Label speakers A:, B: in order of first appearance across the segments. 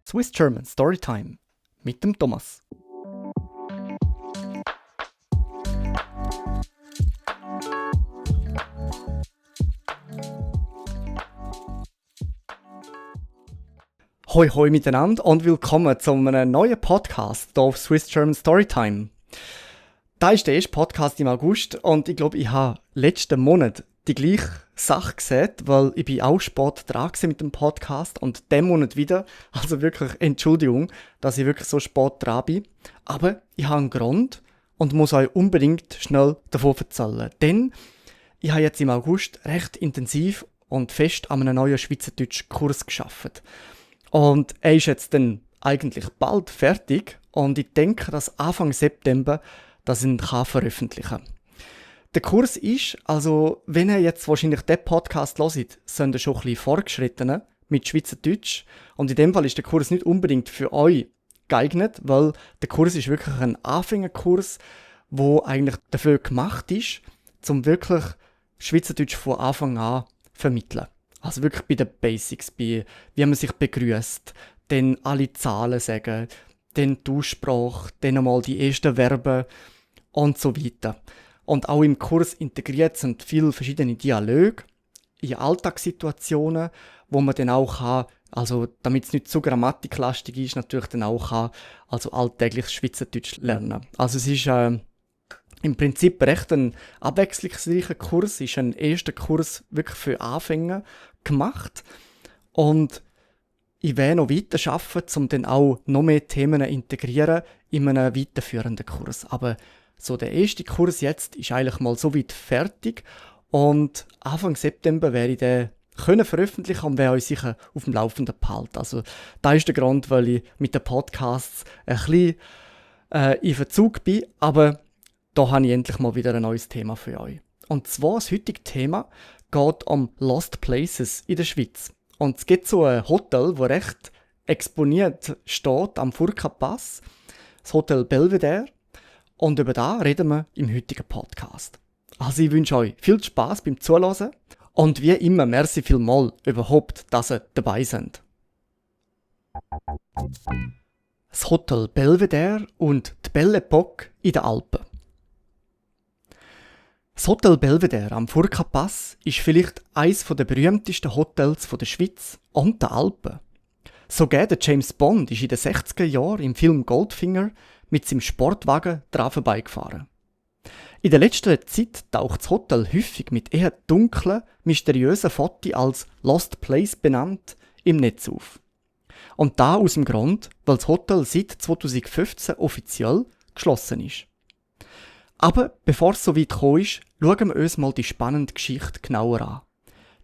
A: Swiss German Storytime mit dem Thomas. Hoi hoi miteinander und willkommen zu einem neuen Podcast hier auf Swiss German Storytime. Das ist der erste Podcast im August und ich glaube, ich habe letzten Monat die gleiche Sache gesehen, weil ich bin auch spät dran war mit dem Podcast und diesen Monat wieder. Also wirklich Entschuldigung, dass ich wirklich so spät dran bin. Aber ich habe einen Grund und muss euch unbedingt schnell davon erzählen. Denn ich habe jetzt im August recht intensiv und fest an einem neuen Schweizerdeutsch-Kurs gearbeitet. Und er ist jetzt dann eigentlich bald fertig und ich denke, dass Anfang September das ich veröffentlichen kann. Der Kurs ist, also wenn ihr jetzt wahrscheinlich diesen Podcast hört, sind ihr schon ein bisschen fortgeschritten mit Schweizerdeutsch. Und in dem Fall ist der Kurs nicht unbedingt für euch geeignet, weil der Kurs ist wirklich ein Anfängerkurs, der eigentlich dafür gemacht ist, um wirklich Schweizerdeutsch von Anfang an zu vermitteln. Also wirklich bei den Basics, bei wie man sich begrüßt, dann alle Zahlen sagen, dann die Aussprache, dann einmal die ersten Verben und so weiter. Und auch im Kurs integriert sind viele verschiedene Dialoge in Alltagssituationen, wo man dann auch kann, also damit es nicht zu grammatiklastig ist, natürlich dann auch kann, also alltägliches Schweizerdeutsch lernen. Also es ist im Prinzip recht ein abwechslungsreicher Kurs, ist ein erster Kurs wirklich für Anfänger gemacht und ich werde noch weiter arbeiten, um dann auch noch mehr Themen zu integrieren in einem weiterführenden Kurs. Aber so der erste Kurs jetzt ist eigentlich mal so weit fertig und Anfang September werde ich den veröffentlichen und werde euch sicher auf dem Laufenden behalten. Also das ist der Grund, weil ich mit den Podcasts ein bisschen in Verzug bin, aber da habe ich endlich mal wieder ein neues Thema für euch. Und zwar das heutige Thema geht um Lost Places in der Schweiz. Und es gibt so ein Hotel, das recht exponiert steht am Furka-Pass, das Hotel Belvedere. Und über das reden wir im heutigen Podcast. Also ich wünsche euch viel Spaß beim Zuhören und wie immer merci vielmals überhaupt, dass ihr dabei seid. Das Hotel Belvedere und die Belle Époque in den Alpen. Das Hotel Belvedere am Furka-Pass ist vielleicht eines der berühmtesten Hotels der Schweiz und der Alpen. Sogar der James Bond ist in den 60er Jahren im Film Goldfinger mit seinem Sportwagen dran vorbeigefahren. In der letzten Zeit taucht das Hotel häufig mit eher dunklen, mysteriösen Fotos als Lost Place benannt im Netz auf. Und da aus dem Grund, weil das Hotel seit 2015 offiziell geschlossen ist. Aber bevor es so weit gekommen ist, schauen wir uns mal die spannende Geschichte genauer an.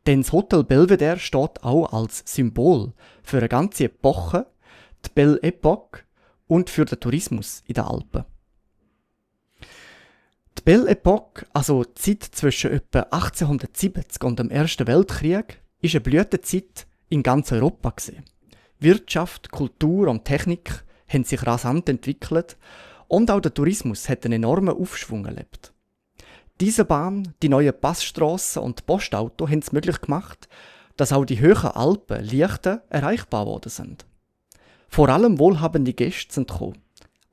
A: Denn das Hotel Belvedere steht auch als Symbol für eine ganze Epoche, die Belle Époque, und für den Tourismus in den Alpen. Die Belle Époque, also die Zeit zwischen etwa 1870 und dem Ersten Weltkrieg, ist eine Blütezeit in ganz Europa gewesen. Wirtschaft, Kultur und Technik haben sich rasant entwickelt und auch der Tourismus hat einen enormen Aufschwung erlebt. Diese Bahn, die neuen Passstrassen und die Postautos haben es möglich gemacht, dass auch die höheren Alpen leichter erreichbar geworden sind. Vor allem wohlhabende Gäste sind gekommen.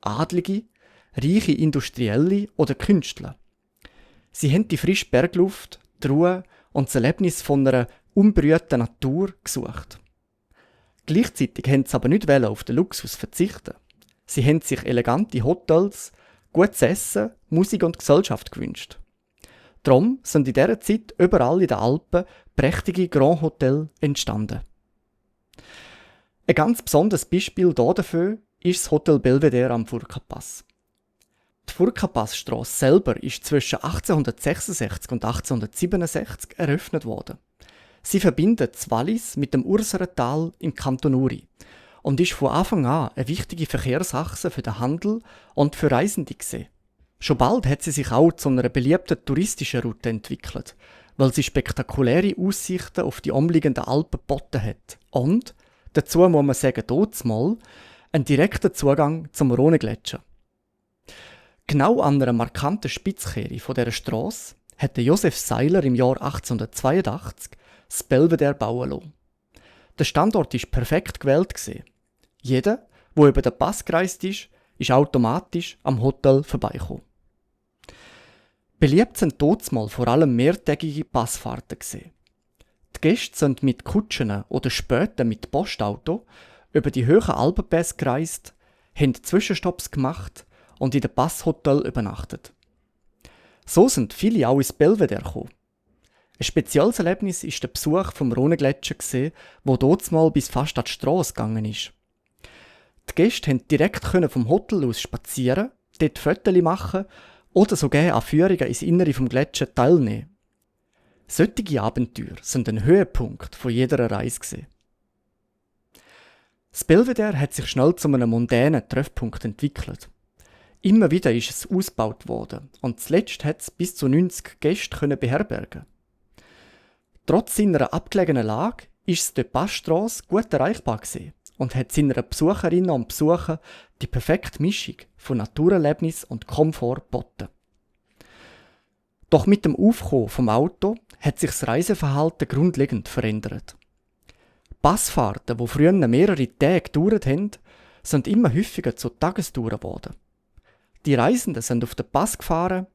A: Adlige, reiche Industrielle oder Künstler. Sie haben die frische Bergluft, die Ruhe und das Erlebnis von einer unberührten Natur gesucht. Gleichzeitig haben sie aber nicht auf den Luxus verzichten. Sie haben sich elegante Hotels, gutes Essen, Musik und Gesellschaft gewünscht. Darum sind in dieser Zeit überall in den Alpen prächtige Grand Hotels entstanden. Ein ganz besonderes Beispiel dafür ist das Hotel Belvedere am Furka-Pass. Die Furka-Pass-Strasse selber ist zwischen 1866 und 1867 eröffnet worden. Sie verbindet das Wallis mit dem Urserental im Kanton Uri und ist von Anfang an eine wichtige Verkehrsachse für den Handel und für Reisende gewesen. Schon bald hat sie sich auch zu einer beliebten touristischen Route entwickelt, weil sie spektakuläre Aussichten auf die umliegenden Alpen geboten hat und dazu muss man sagen, mal einen direkten Zugang zum Rhonegletscher. Genau an einer markanten Spitzkehre von dieser Strasse hat Josef Seiler im Jahr 1882 das Belvedere bauen lassen. Der Standort war perfekt gewählt. Jeder, der über den Pass gereist ist automatisch am Hotel vorbeigekommen. Beliebt sind dazumal vor allem mehrtägige Passfahrten gewesen. Die Gäste sind mit Kutschen oder später mit Postauto über die hohen Alpenpässe gereist, haben Zwischenstopps gemacht und in den Passhotel übernachtet. So sind viele auch ins Belvedere gekommen. Ein spezielles Erlebnis war der Besuch vom Rhonegletscher, wo dazumal bis fast an die Strasse gegangen ist. Die Gäste konnten direkt vom Hotel aus spazieren, dort Fotos machen oder sogar an Führungen ins Innere vom Gletscher teilnehmen. Solche Abenteuer sind ein Höhepunkt von jeder Reise gewesen. Das Belvedere hat sich schnell zu einem mondänen Treffpunkt entwickelt. Immer wieder ist es ausgebaut worden und zuletzt hat es bis zu 90 Gäste beherbergen. Trotz seiner abgelegenen Lage ist es durch die Passstrasse gut erreichbar gewesen und hat seinen Besucherinnen und Besuchern die perfekte Mischung von Naturerlebnis und Komfort geboten. Doch mit dem Aufkommen vom Auto hat sich das Reiseverhalten grundlegend verändert. Passfahrten, die früher mehrere Tage gedauert haben, sind immer häufiger zu Tagestouren geworden. Die Reisenden sind auf den Pass gefahren,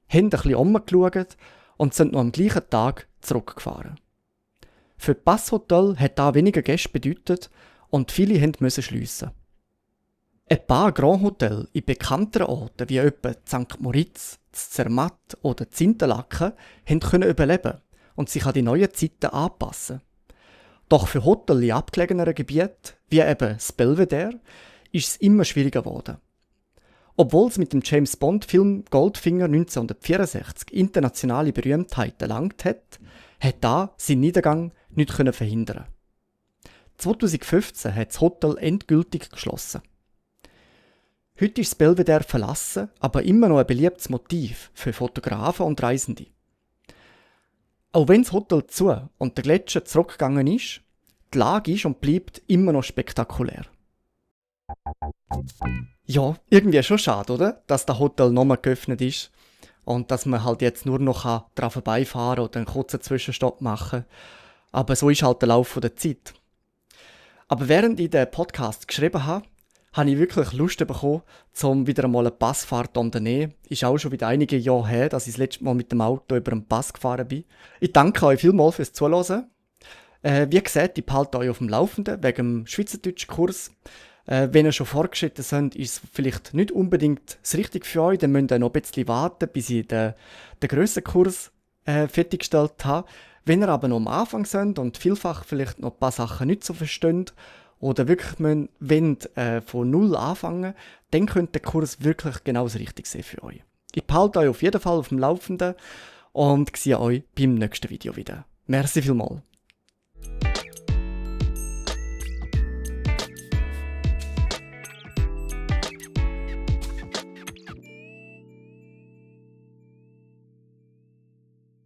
A: haben ein bisschen umgeschaut und sind noch am gleichen Tag zurückgefahren. Für das Passhotel hat das weniger Gäste bedeutet und viele mussten schliessen. Ein paar Grand Hotels in bekannteren Orten wie etwa St. Moritz, Zermatt oder Interlaken konnten überleben und sich an die neuen Zeiten anpassen. Doch für Hotels in abgelegeneren Gebieten, wie eben das Belvedere, ist es immer schwieriger geworden. Obwohl es mit dem James-Bond-Film Goldfinger 1964 internationale Berühmtheit erlangt hat da seinen Niedergang nicht verhindern. 2015 hat das Hotel endgültig geschlossen. Heute ist das Belvedere verlassen, aber immer noch ein beliebtes Motiv für Fotografen und Reisende. Auch wenn das Hotel zu und der Gletscher zurückgegangen ist, die Lage ist und bleibt immer noch spektakulär. Ja, irgendwie schon schade, oder? Dass das Hotel nochmal geöffnet ist und dass man halt jetzt nur noch daran vorbeifahren oder einen kurzen Zwischenstopp machen kann. Aber so ist halt der Lauf der Zeit. Aber während ich den Podcast geschrieben habe ich wirklich Lust bekommen, um wieder einmal eine Passfahrt zu unternehmen. Ist auch schon wieder einige Jahre her, dass ich das letzte Mal mit dem Auto über den Pass gefahren bin. Ich danke euch vielmals fürs Zuhören. Wie gesagt, ich behalte euch auf dem Laufenden wegen dem Schweizerdeutsch-Kurs. Wenn ihr schon fortgeschritten seid, ist es vielleicht nicht unbedingt das Richtige für euch. Dann müsst ihr noch ein bisschen warten, bis ich den grösseren Kurs fertiggestellt habe. Wenn ihr aber noch am Anfang seid und vielfach vielleicht noch ein paar Sachen nicht so versteht oder wirklich wollt, von null anfangen, dann könnte der Kurs wirklich genau das Richtige sein für euch. Ich behalte euch auf jeden Fall auf dem Laufenden und sehe euch beim nächsten Video wieder. Merci vielmals.